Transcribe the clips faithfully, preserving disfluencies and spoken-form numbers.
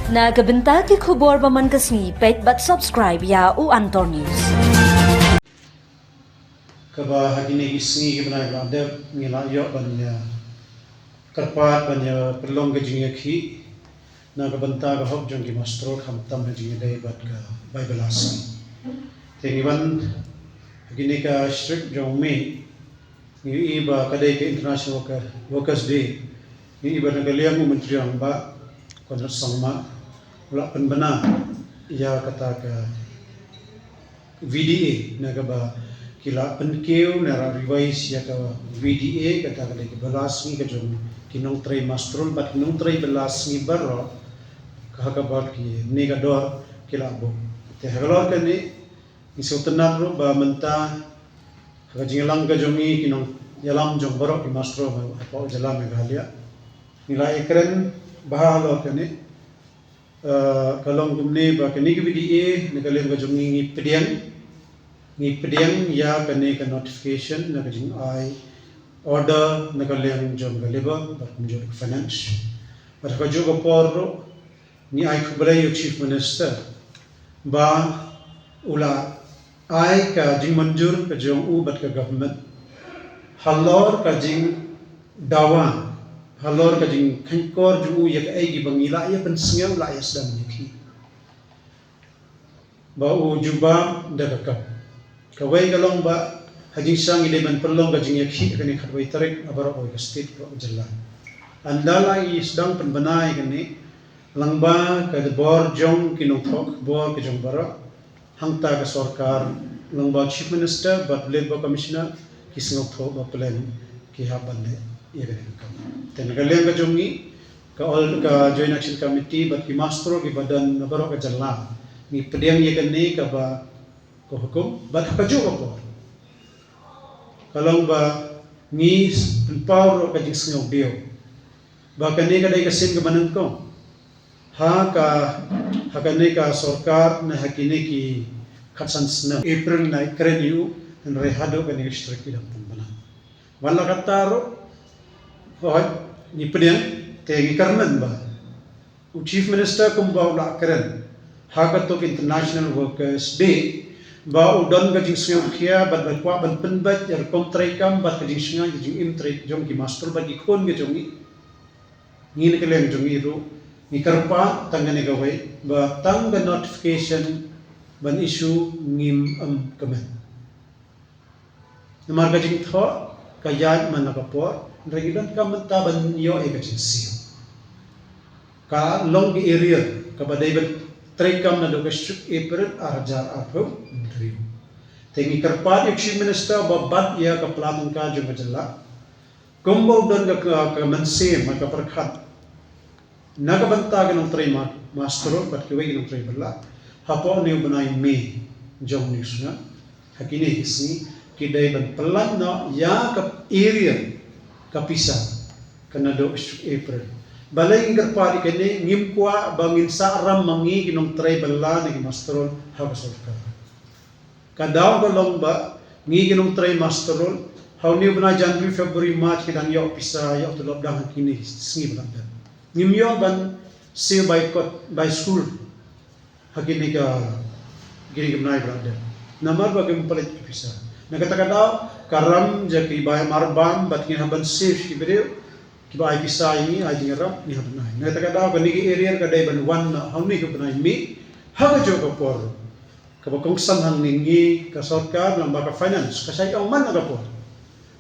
Na ka bynta ki khubor ba man ka sngi, peit bad subscribe ïa u Antor News. Kaba ha kine ki sngi ki bnai ba la dep ngi la ïoh ban ïa kyrpad ban ïa pynlong ka jingïakhih na ka bynta ka hok jong ki master, khamtam ha jingïadei bad ka bai bylla sngi. Te ngi wan ha kine ka district jong me, ngi i ba ka dei ka International Worker, Workers Day. Ngi i ba na ka liang u Myntri Rangbah Conrad Sangma u la pynbna ïa kata ka V D A, na kaba ki la pynkiew ne la revise ïa ka V D A, kata ka dei ka bylla sngi ka jong ki nongtrei master bad ki nongtrei bylla sngi baroh, ka ha kaba kine ka dor ki la buh. Te halor kane ngi sngewtynnat ruh ba mynta ha ka jingïalang ka jong ngi ki nongïalam jong baroh ki master hapoh jylla Meghalaya, ngi la ïakren bha halor kane. Eh, ka long kumne ba kane ka V D A na ka liang ka jong ngi ngi pdiang, ngi pdiang ïa kane ka notification na ka jingai order na ka liang jong ka Labour bad kumjuh ka Finance. Bad ha kajuh ka por ruh ngi ai khublei ïa u Chief Minister ba u la ai ka jingmynjur ka jong u bad ka government halor ka jingdawa, halor ka jingkhein kor jong u ïa kaei kiba ngi la ïa pynsngew, la ïa sdang ïa ki. Ba u jubab da ka kam. Kawei ka long ba ha jingshisha ngi dei ban pynlong ka jingïakhih ha kane khatwei tarik ha baroh kawei ka state, baroh ka jylla. Ynda la ïa sdang pynbna ïa kane, lyngba ka bor jong ki nongthoh khubor ka jong baroh, hangta ka sorkar, lyngba Chief Minister bad Labour Commissioner, ki sngewthuh ba pleng ki hap ban leh ïa kane ka kam. Te na ka liang ka jong ngi, ka All, ka Joint Action Committee bad ki master kiba don na baroh ka jylla, ngi pdiang ïa kane kaba ka hukum, bad ha kajuh ka por ka long ba ngi pynpaw ruh ka jingsngewdiaw ba kane ka dei ka sien kaba nyngkong ha ka, ha kane ka sorkar ne ha kine ki khatsan snem, April, ngi kren ïa u, hynrei haduh kane ka district ki dang pynbna. Wan la katta ruh, hooid, ngi pdiang, te ngi kyrmen ba u Chief Minister kumba u la kren ha kato ka International Workers Day, ba u don ka jingsngewkhia bad ba kwah ban pynbeit ïa ka rukom treikam bad ka jingshngaiñ ka jingim trei jong ki master bad ki khun ka jong ngi. Ngi na ka liang jong ngi ruh ngi kyrpad tang kane kawei, ba tang ka notification ban issue ngim, em, kmen. Namar ka jingthoh ka ïaid man la ka por, hynrei ngi donkam mynta ban ïoh ïa ka jingsiew. Ka long ka arrear kaba dei ban treikam naduh ka district April ar hajar arphew hynriew. Te ngi kyrpad ïa u Chief Minister ba bat ïa ka pla tyngka jong ka jylla, kumba u don ka, ka, ka mynsiem, ka pyrkhat na ka bynta ki nongtrei ma-, master bad kiwei ki nongtrei bylla hapoh une u bnai May jong une u snem. Ha kine ki sngi ki dei ban pyllait noh ïa ka arrear ka pisa ka naduh April. Balei ngi kyrpad ïa kane? Ngim kwah ba ngin sah ram ma ngi ki nongtrei bylla ne ki master ha ka sorkar. Ka daw ka long ba ngi ki nongtrei master, ha une u bnai January, February, March ki dang ïoh pisa, ïoh tulop dang ha kine ki sngi ba la dep. Ngim ïoh ban siew bai kot, bai skul ha kine ka, kine ki bnai ba la dep. Namar ba kim pynleit ki pisa. Na kata ka daw ka ram jong ki bai marbam bad ngin hap ban siew ki briew kiba ai pisa ïa ngi, ai jingïarap, ngi hap ban ai. Na kata ka daw kane ka arrear ka dei ban wan noh ha une u bnai May ha kajuh ka por. Kaba kongsan hangne, ngi ka sorkar lyngba ka Finance ka shait ong man la ka por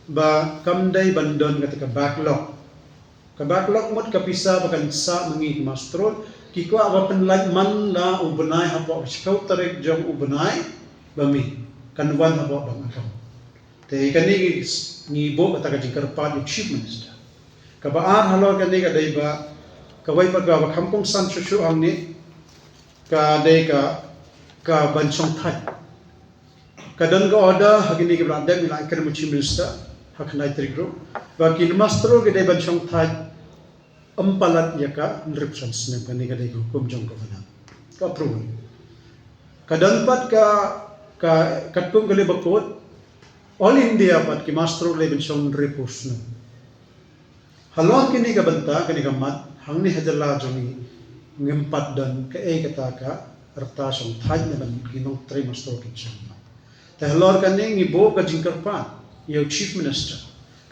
ba kam dei ban don kata ka backlog. Ka backlog mut ka pisa ba kan sah ma ngi ki master, ki kwah ba pynlait man la u bnai, hapoh ka shiphew tarik jong u bnai ba May kan wan hapoh bank account. Te kane ngi, ngi buh kata ka jingkyrpad ïa u Chief Minister. Kaba ar halor kane ka dei ba kawei pat kaba kham kongsan shuh shuh hangne ka dei ka, ka ban shong thait. Ka don ka order ha kine kiba la dep, ngi la ïakren bad u Chief Minister ha ka khyndai tarik ruh, ba ki master ki dei ban shong thait ym palat ïa ka hynriewphew san snem. Kane ka dei ka hukum jong ka Governor, ka approval. Ka don pat ka, ka, katkum ka Labour Code, All India pat ki master ki dei ban shong hynriewphew snem. Halor kane ka bynta, kane ka mat, hangne ha jylla jong ngi, Ngim pat don kaei kata ka rta shongthait na ban ki nongtrei master kin shong. Te halor kane ngi buh ka jingkyrpad ïa u Chief Minister.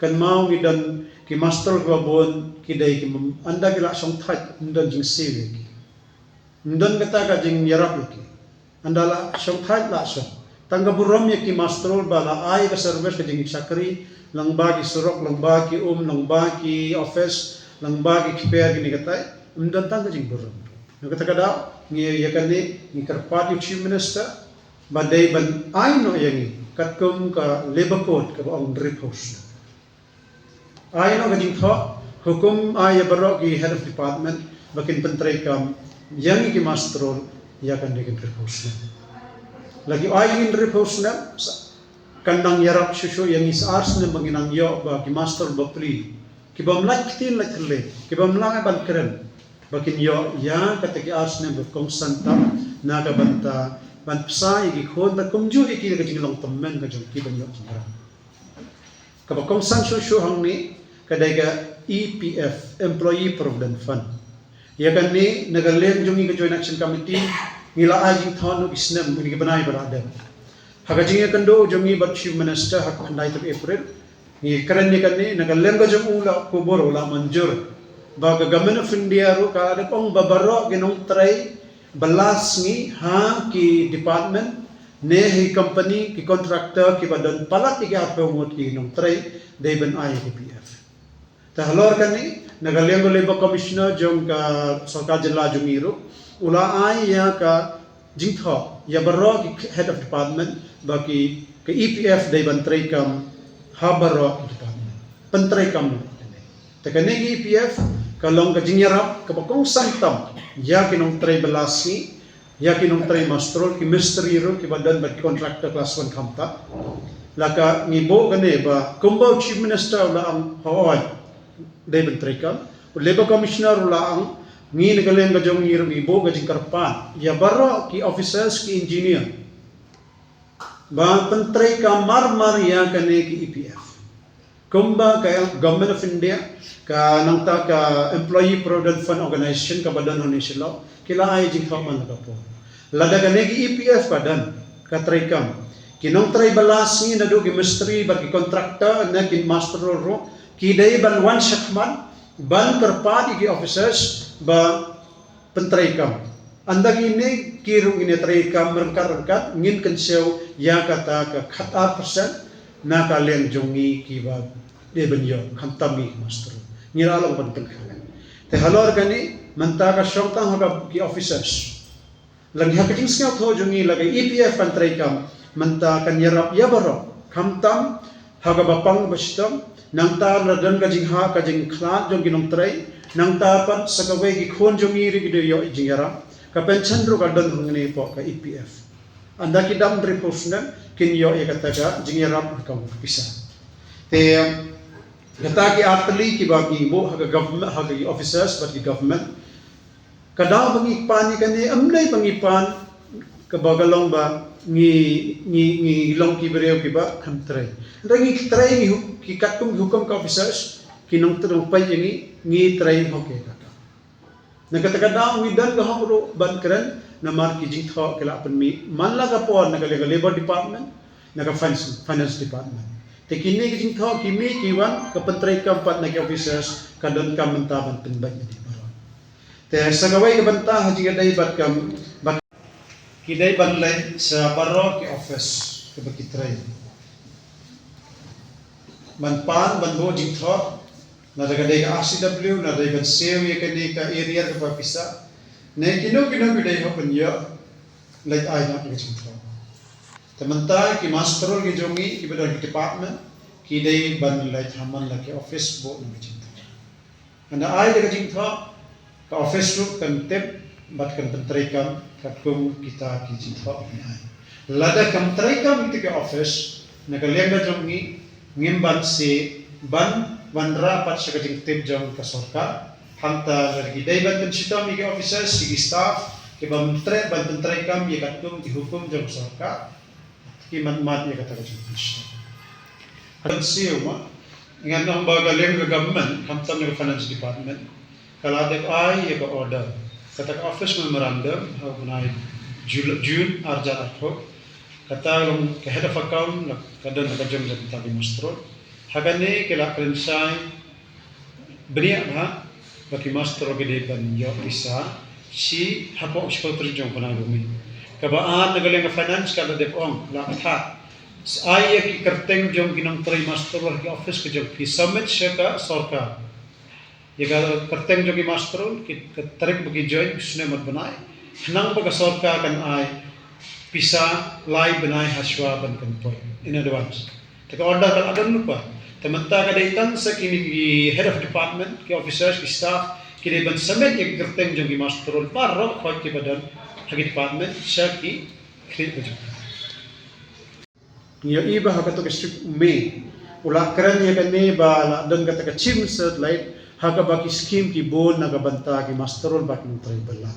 Kynmaw ngi don ki master kiba bun ki dei ki mem-, ynda ki la shongthait ym don jingsiew ïa ki. Ym don kata ka jingïarap ïa ki. Ynda la shongthait la shong. Tang ka burom ïa ki master ba la ai ka service ka jingshakri, lyngba ki surok, lyngba ki um, lyngba ki office, lyngba ki kper kine katai. Ym don tang ka jingburom. Na kata ka daw, ngi ïa kane, ngi kyrpad ïa u Chief Minister, ba dei ban ai noh ïa ngi, katkum ka Labour Code kaba ong hynriewphew snem. Ai noh ka jingthoh, hukum ai ïa baroh ki head of department, ba kin pyntreikam ïa ngi ki master ïa kane ka hynriewphew snem. Lada ki ai hynriewphew snem, sa, kan nang ïarap shuh shuh ïa ngi sa ar snem ba ngin nang ïoh ba ki master bapli. Ki bym lah ktien lah thylliej, ki bym lah ban kren. Ba kin ïoh ïa kata ki ar snem ba kongsan tam, na ka bynta ban pynshai ïa ki khun, ban kumjuh ïa ki ka jinglong tymmen ka jong ki ban ïoh jingïarap. Kaba kongsan shuh shuh hangne, ka dei ka E P F, Employee Provident Fund. Ïa kane, na ka liang jong ngi ka Joint Action Committee, ngi la ai jingthoh noh ki snem, ngi ki bnai ba la dep. Ha ka jingïakynduh jong ngi bad Chief Minister, ha ka khyndai tarik April, ngi kren ïa kane, na ka liang ka jong u la kubur, u la mynjur. Ba ka Government of India ruh ka la dep ong ba baroh ki nongtrei, ba la sngi ha ki department, ne hi company, ki contractor, kiba don palat ïa ki arphew ngut ki nongtrei, dei ban ai ïa ka P F. Te halor kane, na ka liang ka Labour Commissioner jong ka sorkar jylla jong ngi ruh, u la ai ïa ka jingthoh, ïa baroh ki head of department, ba ki, ka E P F dei ban treikam ha baroh ki department. Pyntreikam. Te kane ka E P F, ka long ka jingïarap, kaba kongsan tam, ïa ki nongtrei ba la sngi, ïa ki nongtrei master, ki mistri ruh, kiba don bad ki contractor class one khamtam. La ka ngi buh kane ba, kumba u Chief Minister u la ong hooid, dei ban treikam. U Labour Commissioner u la ong, ngi na ka liang ka jong ngi ruh ngi buh ka jingkyrpad ïa baroh ki officers, ki engineer, ba pyntreikam mar mar ïa kane ka E P F. Kumba ka Government of India, ka nangta ka Employee Provident Fund Organization kaba don hangne Shillong, ki la ai jingthoh man la ka por. Lada kane ka E P F ka don, ka treikam, ki nongtrei ba la sngi naduh ki mistri bad ki contractor ne ki master ruh, ki dei ban wan shakhmat, ban kyrpad ïa ki officers ba pyntreikam. Ynda kine ki ruh ngin ïatreikam ryngkat-ryngkat, ngin kynshew ïa kata ka khatar percent na ka liang jong ngi kiba dei ban ïoh, khamtam ngi ki master. Ngi la long ban pynkha. Te halor kane, mynta ka shong tang ha ka ki officers. Lane ha ka jingsngewthuh jong ngi la ka E P F kan treikam, mynta kan ïarap ïa baroh, khamtam ha kaba pang ba shitom, nangta la don ka jinghap ka jingkhlad jong ki nongtrei, nangta pat sa kawei ki khun jong ngi ruh ki dei ïoh jingïarap, ka pension ruh ka don hangne hapoh ka E P F. Ynda ki dap hynriewphew snem, kin ïoh ïa kata ka jingïarap ka pisa. Te kata ki artylli kiba ngi buh ha ka government, ha ki officers bad ki government, ka daw ba ngi pan ïa kane, ym dei ba ngi pan kaba ka long ba ngi, ngi, ngi long ki briew kiba kham trei. Hynrei ngi trei ngi hu-, ki katkum ki hukum ka officers, ki nongtrei nongpeit ïa ngi, ngi trei hok ïa kata. Na kata ka daw ngi don ka hok ruh ban kren, namar ki jingthoh ki la pynmih man la ka por na ka liang ka Labour Department, na ka Finance, Finance Department. Te kine ki jingthoh ki mih ki wan, ka pyntreikam pat na ki officers, ka donkam mynta ban pynbeit ïa ki baroh. Te sa kawei ka bynta ha jingïadei bad kam, bad ki dei ban leit sha baroh ki office kaba ki trei. Ban pan, ban buh jingthoh, lada ka dei ka R C W, lada dei ban siew ïa kane ka arrear kaba pisa. Ne kino kino ki dei hok ban ïoh, leit ai noh ïa ka jingthoh. Te mynta ki master roll ki jong ngi, kiba don ki department, ki dei ban leit ha man la ki office buh noh ka jingthoh. Ynda ai da ka jingthoh, ka office ruh kan tip bad kan pyntreikam katkum kita ki jingthoh ki ai. Lada kam treikam kita ki office, na ka liang ka jong ngi, ngim ban shu ban wanrah pat sha ka jingtip jong ka sorkar. Hangta lada ki dei ban pynshitom ïa ki officers, ïa ki staff, ki ban trei, ban pyntreikam ïa katkum ki hukum jong ka sorkar. Ki mat mat ïa kata ka jingpynshitom. Kan siew ma, ngan ong ba ka liang ka government, khamtam ïa ka finance department, ka la dep ai ïa ka order Kata ka office memorandum ha u bnai Jul- June ar hajar arphew. Kata long ka head of account la ka don la ka jong jong kata ki muster roll. Ha kane ki la kren shai bniah bha ba ki muster roll ki dei ban ïoh pisa shi hapoh shiphew tarik jong u bnai ba mih. Kaba ar na ka liang ka finance ka la dep ong la ka tha ai ïa ki kyrteng jong ki nongtrei muster roll ki office ka jong ki submit sha ka sorkar. Ïa ka kyrteng jong ki muster roll, ki, ka tarik ba ki join, ki snem mat bnai. Khnang ba ka sorkar kan ai pisa lai bnai hashwa ban kan poi in advance. Te ka order ka la don lypa. Te mynta ka dei tang sa kine ki head of department, ki officers, ki staff, ki dei ban submit ïa ki kyrteng jong ki muster roll baroh khoit kiba don ha ki department sha ki khlieh ba jong ka. Ngi ïohi ba ha kato ka shrip u May u la kren ïa kane ba la don kata ka chief minister lait ha kaba ki skim ki bun na ka bynta ki muster roll bad ki nongtrei bylla.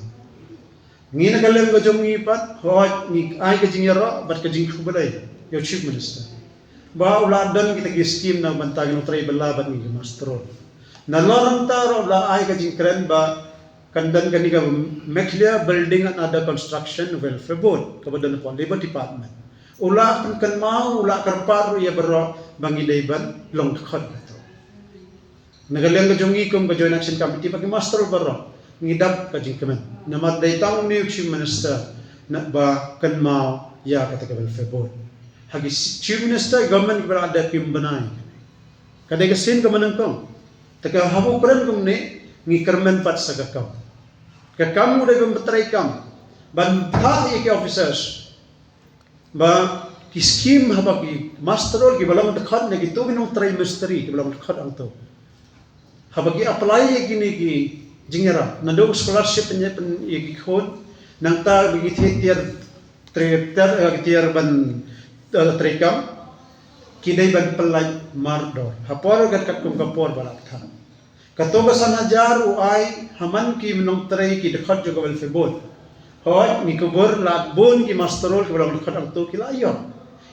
Ngi na ka liang ka jong ngi pat hooid ngi ai ka jingïaroh bad ka jingkhublei ïa u chief minister ba u la don kita ki skim na ka bynta ki nongtrei bylla bad ngi ki muster roll. Nalor mynta ruh u la ai ka jingkren ba kan don kane ka Meghalaya Building and Other Construction Welfare Board kaba don hapoh Labour Department. U la pynkynmaw, u la kyrpad ruh ïa baroh ba ngi dei ban long dkhot kato. Na ka liang ka jong ngi kum ka Joint Action Committee bad ki muster roll baroh ngi dap ka jingkmen. Namar dei tang une u chief minister na ba kynmaw ïa kata ka welfare board. Ha ki chief minister government kiba la dep kim bnai. Ka dei ka sien kaba nyngkong. Te ka haba u kren kumne ngi kyrmen pat sa ka kam. Ka kam u dei ban pyntrei kam ban phah ïa ki officers ba ki skim haba ki muster roll kiba long dkhot ne kito ki nongtrei mistri kiba long dkhot hangto. Haba ki apply ïa kine ki jingïarap naduh scholarship ne pyn ïa ki khun nangta ba ki thied tiar trei tiar eh, tiar ban eh, trei kam ki dei ban pynlait mardor ha por kat katkum ka por ba la kthah. Kato ka san hajar u ai ha man ki nongtrei ki dkhot jong ka welfare board. Hooid ngi kubur lad bun ki muster roll kiba long dkhot hangto ki la ïoh.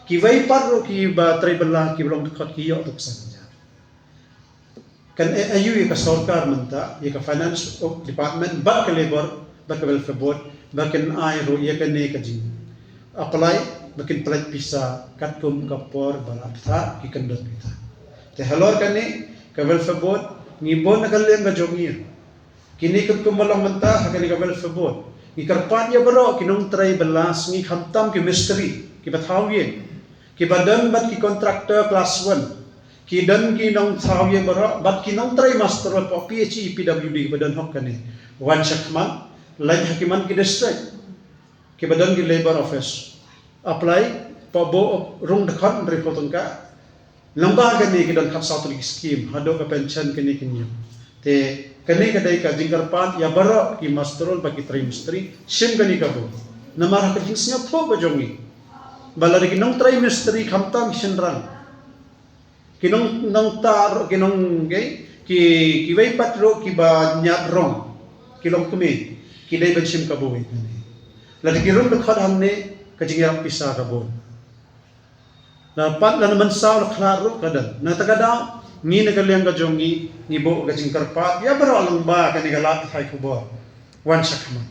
Kiwei pat ruh kiba trei bylla kiba long dkhot ki ïoh to ka san hajar. Kan ai aïu ïa ka sorkar mynta ïa ka finance department bad ka labour bad ka welfare board ba kin ai ruh ïa kane ka jing apply ba kin pynlait pisa katkum ka por ba la kthah ki kyndon kita. Te halor kane ka welfare board ngi bun na ka liang ka jong ngi. Kine katkum ba long mynta ha kane ka welfare board ngi kyrpad ïa baroh ki nongtrei bylla sngi khamtam ki mistri kiba thaw ïing kiba don bad ki contractor class one. Ki don ki nongthaw ïing baroh bad ki nongtrei muster roll hapoh P H E P W D kiba don hok kane. Wan sha khmat lait ha ki man ki district kiba don ki labour office. Apply pa bo rung dkhot hynriew phew tyngka. Lyngba kane ki don khatsaw tylli ki skim haduh ka pension kane ki niam. Te kane ka dei ka jingkyrpad ïa baroh ki muster roll bad ki trei mistri shim kane ka bor. Namar ha ka jingsngewthuh ka jong ngi ba lada ki nongtrei mistri khamtam ki shynrang ki nong nongtar ki nong ki kiwei pat ruh kiba ñiad rong ki longkmie ki dei ban shim ka bor. Lada ki rung dkhot hangne ka jingïarap pisa ka bun. Na pat lada mynsaw la khlad ruh ka don. Na kata ka daw ngi na ka liang ka jong ngi ngi buh ka jingkyrpad ïa baroh lyngba kane ka lad pathai khubor. Wan sha khmat.